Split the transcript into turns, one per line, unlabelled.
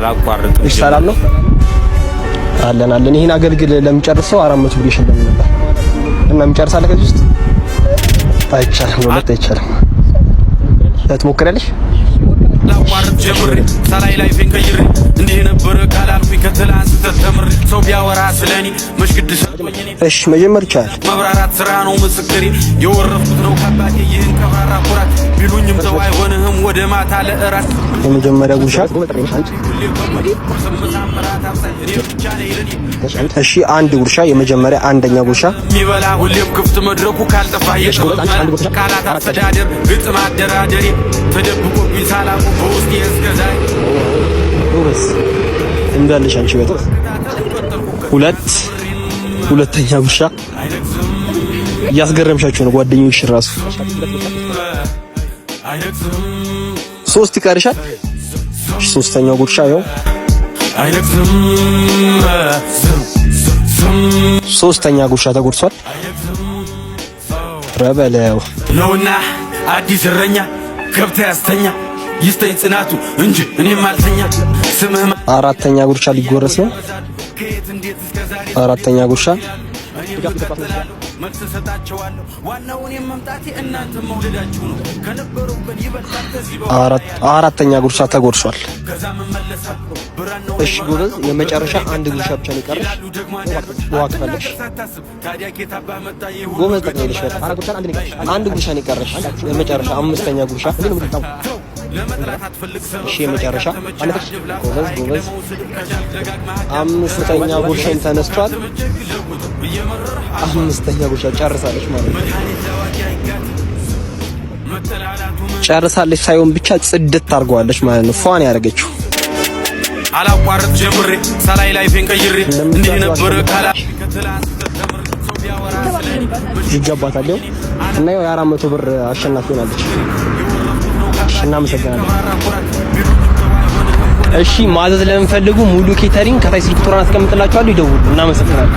አላቋርጥም።
እሺ፣ ሰላም ነው አለን አለን። ይሄን አገልግል ለሚጨርሰው 400 ብር ይሸለም ነበር እና የሚጨርሳለህ ከዚህ ውስጥ አይቻልም፣ ሁለት አይቻልም። ትሞክሪያለሽ?
አላቋርጥ ጀምሬ ሳላይ life ኤን ቀይሬ እንዲህ የነበረ ካላልኩኝ ከትላንት ስህተት ተምሬ ሰው ቢያወራ ስለኔ መሽግድ ሰጥቶኝ እኔ
እሺ፣ መጀመር ይቻላል።
መብራራት ስራ ነው ምስክሬ የወረስኩት ነው ከአባቴ ይህን ከብራራ ኩራት ቢሉኝም ተው አይሆንህም ወደ ማታ ለእራት
የመጀመሪያ ጉርሻ። እሺ፣ አንድ ጉርሻ፣ የመጀመሪያ አንደኛ ጉርሻ።
የሚበላ ሁሌም ክፍት መድረኩ ካልጠፋ የጥበብ ቃላት አስተዳደር ግጥም አደራደሬ ተደብቆብኝ ሳላውቀው በውስጤ እስከ ዛሬ።
ጎበዝ እንዳለሽ አንቺ በጣም። ሁለተኛ ጉርሻ። እያስገረምሻቸው ነው ጓደኞች ራሱ።
አይነግስም።
ሶስት ይቀርሻል። እሺ፣ ሶስተኛው ጉርሻ ያው
አይነግስም ዝም ዝም።
ሶስተኛ ጉርሻ ተጎርሷል። ረበለው።
ነውና አዲስ እረኛ ከብት ያስተኛ ይስጠኝ ጽናቱ እንጂ እኔም አልተኛ ስምህ
አራተኛ ጉርሻ ሊጎረስ ነው።
ከየት እንዴት እስከ ዛሬ
አራተኛ ጉርሻ።
እኔም እቀጥላለሁ መልስ እሰጣቸዋለሁ ዋናው እኔም መምጣቴ እናንተ መውደዳችሁ ነው ከነበረው ቀን ይበልጣል ከዚህ በኋላ።
አራተኛ ጉርሻ ተጎርሷል።
ከዛ መመለሳለሁ ብራናው
እሺ ጎበዝ፣ የመጨረሻ አንድ ጉርሻ ብቻ ነው የቀረሽ።
ይላሉ ደግሞ አንዳንዶች
ውሃ ከፈለግሽ
ሳታስብ ታዲያ ኬት አባ መጣ ይህ ሁሉ?
ጎበዝ፣ ጠቅለልሽ በጣም። አንድ ጉርሻ ነው የቀረሽ። የመጨረሻ አምስተኛ ጉርሻ።
ለመጥላት አትፈልግ ሰበብ።
እሺ፣ የመጨረሻ። ጎበዝ ጎበዝ። አምስተኛ ጉርሻን ተነስቷል። አምስተኛ ጉርሻ ጨርሳለች ማለት ነው። ጨርሳለች ሳይሆን ብቻ ጽድት አድርገዋለች ማለት ነው። ፏን ያደረገችው።
አላቋርጥ ጀምሬ ሳላይ life ኤን ቀይሬ እንዲህ ነበረ ካላ
ይገባታል። ይኸው እና ይኸው የ400 ብር አሸናፊ ሆናለች። እሺ፣ እናመሰግናለን። እሺ፣ ማዘዝ ለምፈልጉ ሙሉ catering ከታች ስልክ ቁጥሩን አስቀምጥላችኋለሁ፣ ይደውሉ። እናመሰግናለን።